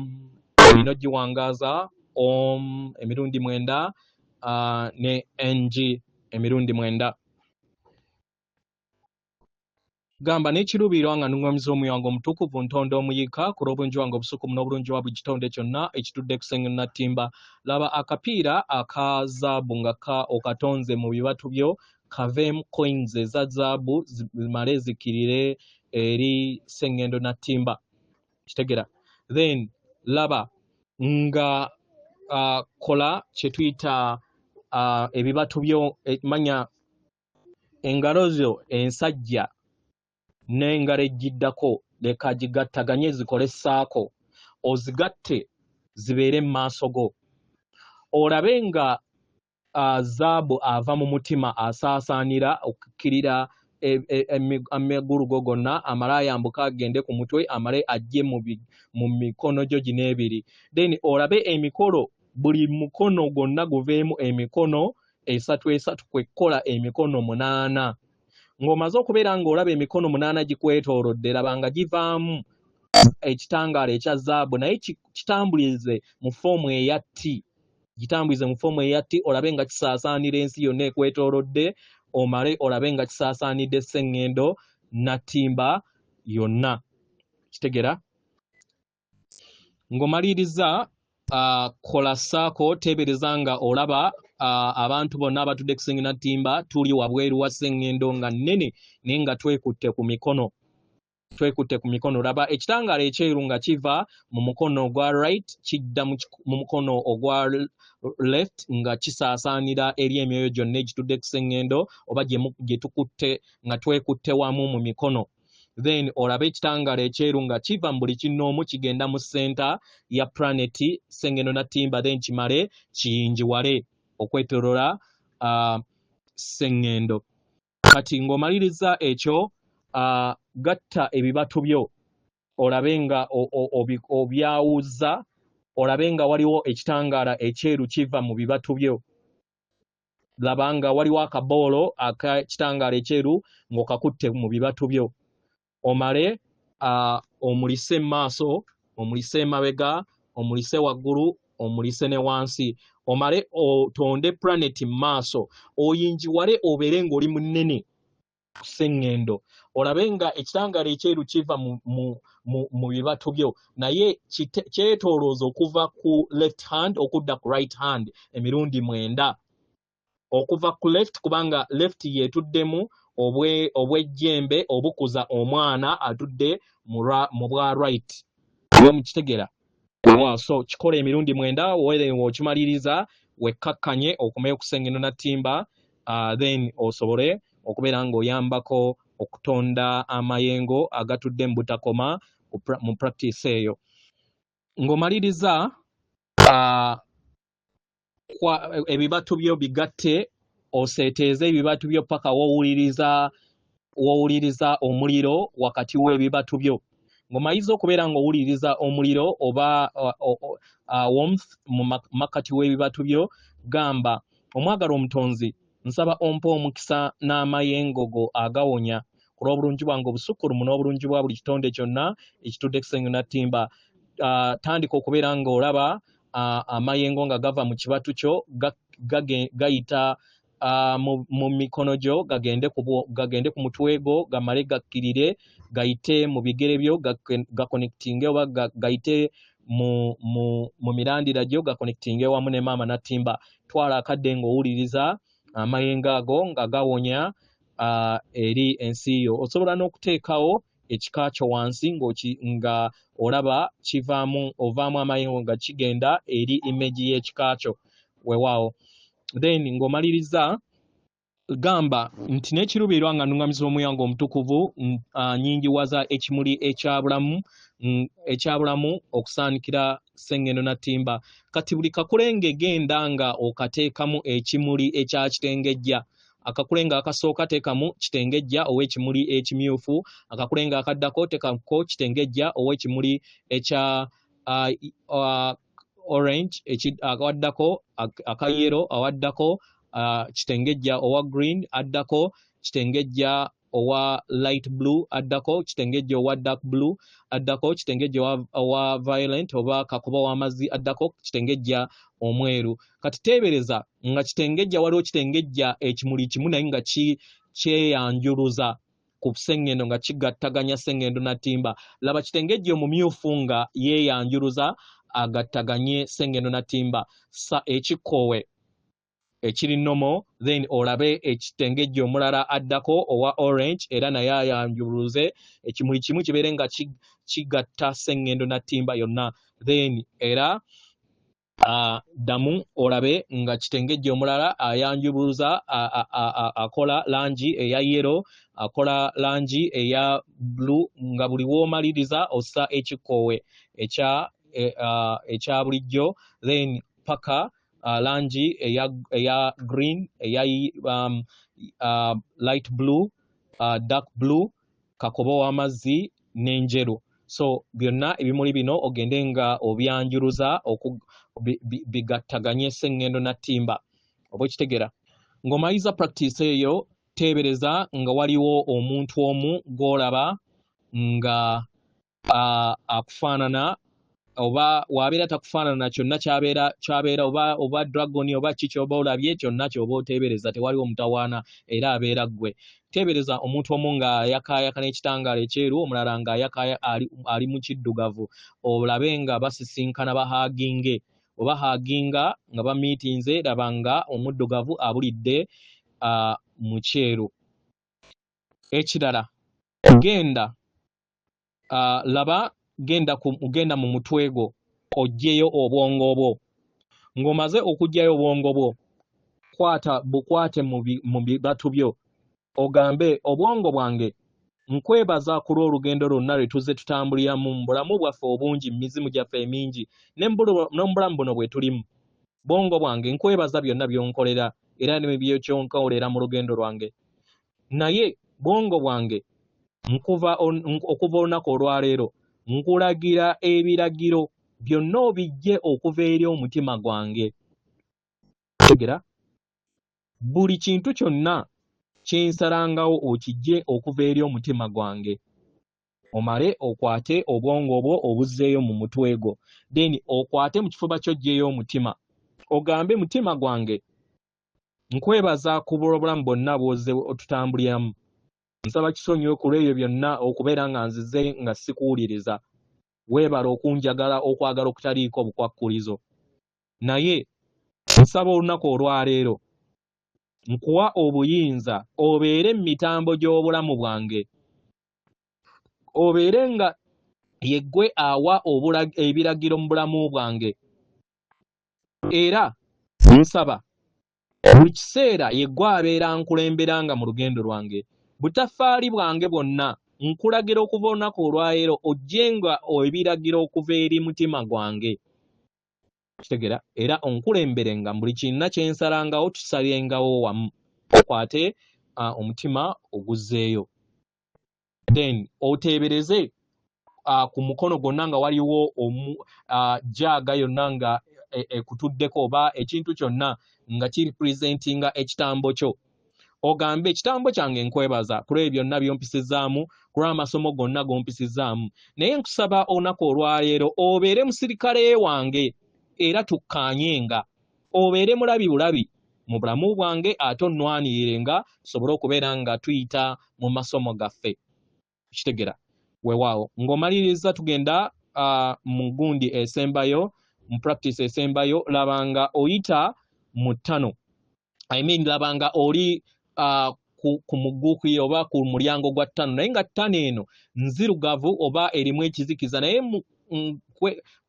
olina ogiwangaaza Om emirundi 9, ne NG emirundi 9. Gamba n'ekiruubirirwa nga nnungamiza omwoyo wange omutukuvu ntonda omuyika ku lw'obulungi bwange obusukumu n'obulungi bwa buli kitonde kyonna ekitudde ku ssengendo Nattimba. Laba akapiira aka zaabu nga ka okatonze mu bibatu byo kaveemu coins eza zaabu zimale zikirire eri ssengendo Nattimba. Kitegera. Then laba nga kola kye tuyita ebibatu byo, manya engalo zo ensajja n'engalo egiddako leka gigattaganye zikole ssaako, ozigatte zibeere mu maaso go, olabe nga zaabu ava mu mutima asaasaanira okukkirira amagulu go gonna, amale ayambuke agende ku mutwe, amale ajje mu mikono gyo gino ebiri. Then olabe emikolo, buli mukono gwonna guveemu emikono 3 3, kwekkola emikono 8. Ng'omaze okubeera ng'olaba emikono 8 gikwetoolodde, laba nga givaamu ekitangaala ekya zaabu, naye kitambulize mu foomu eya T, gitambulize mu foomu eya T, olabe nga kisaasaanira ensi yonna ekwetoolodde, omale olabe nga kisaasaanidde Ssengendo Nattimba yonna. Kitegera. Ng'omaliriza kola ssaako, teebereza nga olaba abantu bonna abatudde ku Ssengendo Nattimba tuli wabweru wa Ssengendo nga nnene, naye nga twekutte ku mikono, twekutte ku mikono. Laba ekitangaala ekyeru nga kiva mu mukono ogwa right kidda mu mukono ogwa left nga kisaasaanira eri emyoyo gyonna egitudde ku Ssengendo oba gye tukutte nga twekutte wamu mu mikono. Then olabe ekitangaala ekyeru nga kiva mu buli kinnoomu kigenda mu center ya planet Ssengendo Nattimba, then kimale kiyingiwale okwetoolola Ssengendo. Kati ng'omaliriza ekyo, gatta ebibatu byo olabe nga obyawuza, olabe nga waliwo ekitangaala ekyeru kiva mu bibatu byo. Laba nga waliwo akaboolo akakitangaala ekyeru ng'okakutte mu bibatu byo, omale omulise mu maaso, omulise emabega, omulise waggulu, omulise ne wansi, omale otonde planet mu maaso, oyingiwale obeere ng'oli munene ku Ssengendo, olabe nga ekitangaala ekyeru kiva mu bibatu byo, naye kyetoolooza okuva ku left hand okudda ku right hand emirundi 9, okuva ku left kubanga left yeetuddemu obw'ejjembe obukuza omwana atudde mu bwa right, oba mukitegera. So kikola emirundi 9, were ng'okimaliriza wekkakkanye okomeyo ku Ssengendo Nattimba, then osobole okubeera ng'oyambako okutonda amayengo agatudde mu butakoma mu practice eyo. Ng'omaliriza ebibatu byo bigatte, oseeteeze ebibatu byo paka w'owuliriza omuliro wakati w'ebibatu byo. Ng'omaliriza okubeera ng'owuliriza omuliro oba warmth mu makkati w'ebibatu byo, gamba omwagala omutonzi, nsaba ompe omukisa n'amayengo go agawonya ku lw'obulungi bwange obusukkulumu n'obulungi bwa buli kitonde kyonna ekitudde ku Ssengendo Nattimba. Tandika okubeera ng'olaba amayengo nga gava mu kibatu kyo gayita mu mikono gyo, gagende ku mutwe gwo, gamale gakkirire gayite mu bigere byo, gaconnectinge oba gayite mu mirandira gyo, gaconnectinge wamu ne maama Nattimba. Twala akadde ng'owuliriza amayengo ago nga gawonya eri ensi yo. Osobola n'okuteekawo ekika kyo wansi nga olaba kivaamu, ovaamu amayengo nga kigenda eri image y'ekika kyo. Weewaawo. Then ng'omaliriza gamba nti n'ekiruubirirwa nga nnungamiza omwoyo wange omutukuvu, nnyingiwaza ekimuli ekyabulamu okusaanikira Ssengendo Nattimba. Kati buli kakulenge genda nga okateekamu ekimuli ekya kitengejja. Akakulenge akasooka teekamu kitengejja ow'ekimuli ekimyufu, akakulenge akaddako teekako kitengejja ow'ekimuli ekya orange, awaddako akayero, awaddako kitengejja owa green, addako kitengejja owa light blue, addako kitengejja owa dark blue, addako kitengejja owa violent oba kakoba w'amazzi, addako kitengejja omweru. Kati teebereza nga kitengejja, waliwo kitengejja ekimuli kimu naye nga kyeyanjuluza ku sseŋŋendo nga kigattaganya sseŋŋendo na ttimba. Laba kitengejja omumyufu nga yeeyanjuluza agattaganye sseŋŋendo na ttimba. Sa ekikoowe ekiri normal, then olabe ekitengejja omulala addako owa orange, era naye ayanjuluze ekimuli kimu kibeere nga kigatta sseŋŋendo na ttimba yonna. Then era ddamu olabe nga kitengejja omulala ayanjuluza akola langi eya yellow, akola langi eya blue, nga buli w'omaliriza ossa ekikoowe ekya bulijjo, then paka langi eya green, eya light blue, dark blue, kakobe ow'amazzi n'enjeru. So byonna ebimuli bino ogende nga obyanjuluza bigattaganye sseŋŋendo na ttimba, oba okitegera. Ng'omaliriza practice eyo, teebereza nga waliwo omuntu omu gw'olaba nga akufaanana, oba wabeera takufaanana, kyonna kyabeera kyabeera, oba dragon oba ki kyoba olabye, kyonna kyoba oteebereza, tewaliwo mutawaana, era abeera ggwe. Teebereza omuntu omu ng'ayakaayakana ekitangaala ekyeru, omulala ng'ayakaaya ali mu kiddugavu, olabe nga basisinkana, bahaginge oba haginga nga bamiitinze. Laba nga omuddugavu abulidde mu kyeru. Ekirala, genda laba genda mu mutwe gwo oggyeyo obwongo bwo. Ng'omaze okuggyayo obwongo bwo, kwata bukwate mu bibatu byo, ogambe, "Obwongo bwange, nkwebaza ku lw'olugendo lwonna lwe tuzze tutambuliramu mu bulamu bwaffe obungi, mu mizimu gyaffe emingi n'omubulamu buno bwe tulimu. Bwongo bwange, nkwebaza byonna by'onkolera era ne byekyonkolera mu lugendo lwange. Naye bwongo bwange, okuva olunaku olwaleero nkulagira ebiragiro byonna obijje okuva eri omutima gwange. Tegera buli kintu kyonna kyensalangawo okijje okuva eri omutima gwange." Omale okwate obwongo bwo obuzzeeyo mu mutwe gwo, then okwate mu kifuba ky'oggyeyo omutima, ogambe, "Mutima gwange, nkwebaza ku bw'obulamu bwonna bw'ozze otutambuliramu. Nsaba kisonyiwe ku lw'ebyo byonna okubeera nga nzize nga sikuwuliriza. Weebale okunjagala okwagala okutaliiko bukwakkulizo. Naye nsaba olunaku olwaleero nkuwa obuyinza obeere mu mitambo gy'obulamu bwange, obeere nga yeggwe awa ebiragiro mu bulamu bwange. Era nsaba buli kiseera yeggwe abeera nkulemberanga mu lugendo lwange, butafaali bwange bwonna. Nkulagira okuva olunaku olwaleero ojjenga ebiragiro okuva eri mutima gwange." Kitegeera? Era onkulemberenga buli kinna kyensalangawo, tusalengawo wamu. Okwate omutima oguzzeeyo, then oteebereze ku mukono gwonna nga waliwo jaaga yonna nga ekutuddeko oba ekintu kyonna nga kirepresentinga ekitambo kyo, ogambe, "Ekitambo kyange, nkwebaza ku lwebyo byonna byompisizaamu, ku lw'amasomo gonna gompisizaamu. Naye nkusaba olunaku olwaleero obeere musirikale wange, era tukkaanyenga, obeere mulabi bulabi mu bulamu bwange, ate onnwanirirenga tusobole okubeera nga tuyita mu masomo gaffe." Kitegera? Weewaawo, ng'omaliriza tugenda mu gundi esembayo, mu practice esembayo. Laba nga oyita mu ttano, I mean, laba nga oli ku muguuki oba ku mulyango gwa ttano, naye nga ttano eno nzirugavu oba erimu ekizikiza, naye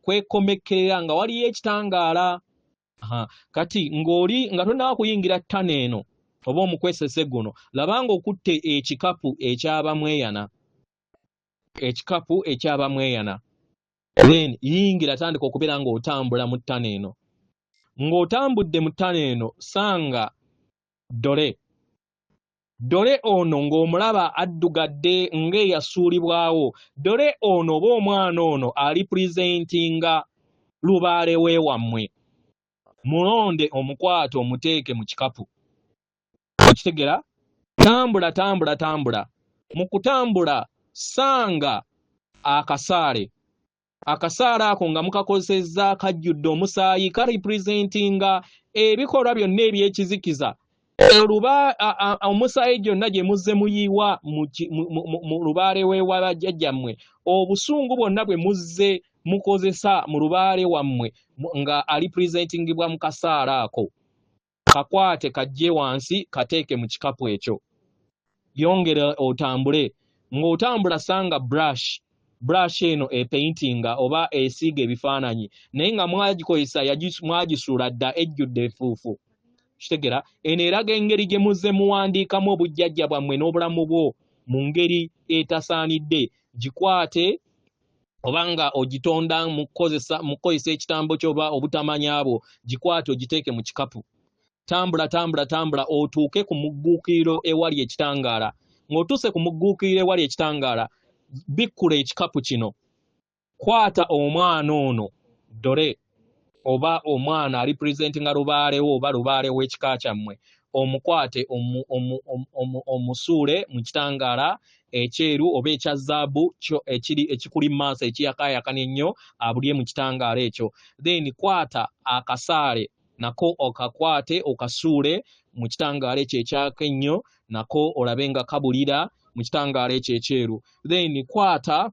kwekomekkerera nga waliyo ekitangaala. Kati ng'oli nga tonnaba kuyingira ttano eno oba omukwesese guno, laba nga okutte ekikapu ekyabamweyana, ekikapu ekyabamweyana. Then yingira, tandika okubeera ng'otambula mu ttano eno. Ng'otambudde mu ttano eno, sanga dole. Dole ono ng'omulaba addugadde ng'eyasuulibwawo. Dole ono oba omwana ono ali presentinga lubaale weewammwe. Mulonde, omukwate, omuteeke mu kikapu. Okitegera? Tambula, tambula, tambula. Mu kutambula sanga akasaale. Akasaale ako nga mukakozesezza kajjudde omusaayi, karepresentinga ebikolwa byonna eby'ekizikiza. Omusaayi gyonna gye muzze muyiwa mu lubaale w'ewa bajjajjammwe, obusungu bwonna bwe muzze mukozesa mu lubaale wammwe nga alipresentingibwa mu kasaale ako. Kakwate kajje wansi kateeke mu kikapu ekyo. Yongera otambule. Ng'otambula sanga brush. Brush eno epaintinga oba esiiga ebifaananyi, naye nga mwagikozesa mwagisuula dda, ejjudde effuufu. Kitegera eno eraga engeri gye muzze muwandiikamu obujjajja bwammwe n'obulamu bwo mu ngeri etasaanidde. Gikwate oba nga ogitonda mu kukozesa ekitambo kyo oba obutamanya bwo, gikwate ogiteeke mu kikapu. Tambula, tambula, tambula otuuke ku mugguukiriro ewali ekitangaala. Ng'otuuse ku mugguukiriro ewali ekitangaala, bikkula ekikapu kino, kwata omwana ono ddole oba omwana alipresentinga lubaalewo oba lubaale w'ekika kyammwe, omukwate omusuule mu kitangaala ekyeru oba ekya zaabu kyo ekiri ekikuli mu maaso ekiyakaayakana ennyo, abulye mu kitangaala ekyo. Then kwata akasaale nako okakwate okasuule mu kitangaala ekyo ekyaka ennyo, nako olabe nga kabulira mu kitangaala ekyo ekyeru. Then kwata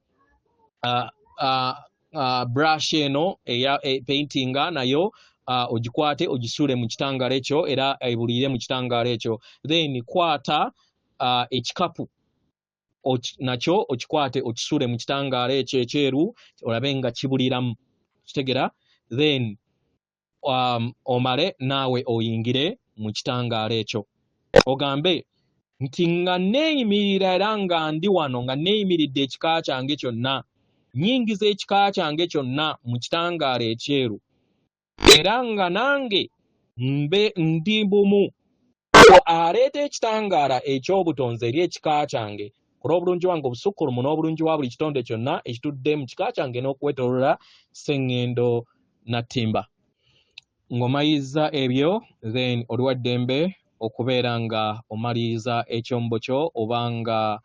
brush eno eya paintinga nayo ogikwate ogisuule mu kitangaala ekyo era ebulire mu kitangaala ekyo. Then kwata ekikapu nakyo okikwate okisuule mu kitangaala ekyo ekyeru olabe nga kibuliramu. Kitegera? Then omale naawe oyingire mu kitangaala ekyo, ogambe nti nga neeyimirira era nga ndi wano nga neeyimiridde ekika kyange kyonna, nnyingiza ekika kyange kyonna mu kitangaala ekyeru, era nga nange mbe ndi bumu aleeta ekitangaala eky'obutonzi eri ekika kyange ku lw'obulungi bwange obusukkulumu n'obulungi bwa buli kitonde kyonna ekitudde mu kika kyange n'okwetoolola Sseŋŋendo Nattimba. Ng'omaliriza ebyo, then oli wa ddembe okubeera nga omaliriza ekyombo kyo oba nga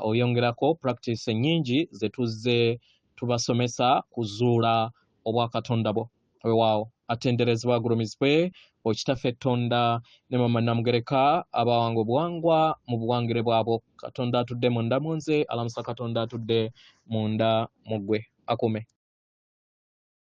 oyongerako practice ennyingi ze tuzze tubasomesa kuzuula obwakatonda bwo. Weewaawo, atenderezebwa agulumizibwe Okitaffe Ttonda ne Mama Namugereka abawanga obuwangwa mu buwangire bwabwo. Katonda atudde munda mu nze alamusa Katonda atudde munda mu ggwe akume.